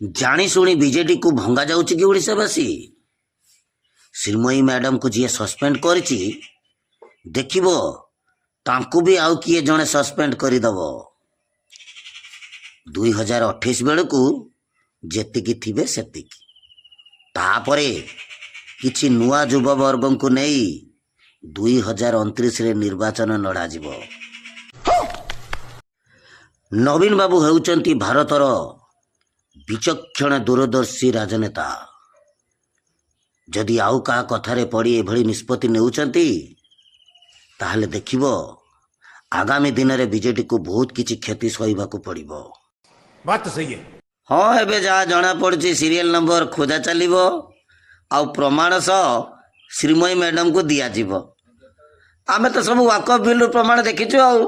ଜାଣିଶୁଣି ବିଜେଡିକୁ ଭଙ୍ଗା ଯାଉଛି କି ଓଡ଼ିଶାବାସୀ? ଶ୍ରୀମୟୀ ମ୍ୟାଡ଼ାମକୁ ଯିଏ ସସ୍ପେଣ୍ଡ କରିଛି, ଦେଖିବ ତାଙ୍କୁ ବି ଆଉ କିଏ ଜଣେ ସସ୍ପେଣ୍ଡ କରିଦେବ। 2028 ବେଳକୁ ଯେତିକି ଥିବେ ସେତିକି। ତାପରେ କିଛି ନୂଆ ଯୁବବର୍ଗଙ୍କୁ ନେଇ 2029ରେ ନିର୍ବାଚନ ଲଢ଼ାଯିବ। ନବୀନ ବାବୁ ହେଉଛନ୍ତି ଭାରତର ବିଚକ୍ଷଣ ଦୂରଦର୍ଶୀ ରାଜନେତା। ଯଦି ଆଉ କାହା କଥାରେ ପଡ଼ି ଏଭଳି ନିଷ୍ପତ୍ତି ନେଉଛନ୍ତି, ତାହେଲେ ଦେଖିବ ଆଗାମୀ ଦିନରେ ବିଜେଡିକୁ ବହୁତ କିଛି କ୍ଷତି ସହିବାକୁ ପଡ଼ିବ। बात तो सही है। ହଁ, ଏବେ ଯାହା ଜଣାପଡ଼ୁଛି, ସିରିଏଲ ନମ୍ବର ଖୋଜା ଚାଲିବ ଆଉ ପ୍ରମାଣ ସହ ଶ୍ରୀମୟୀ ମ୍ୟାଡ଼ାମକୁ ଦିଆଯିବ। ଆମେ ତ ସବୁ ୱାକଫ୍ ବିଲ୍ରୁ ପ୍ରମାଣ ଦେଖିଛୁ ଆଉ।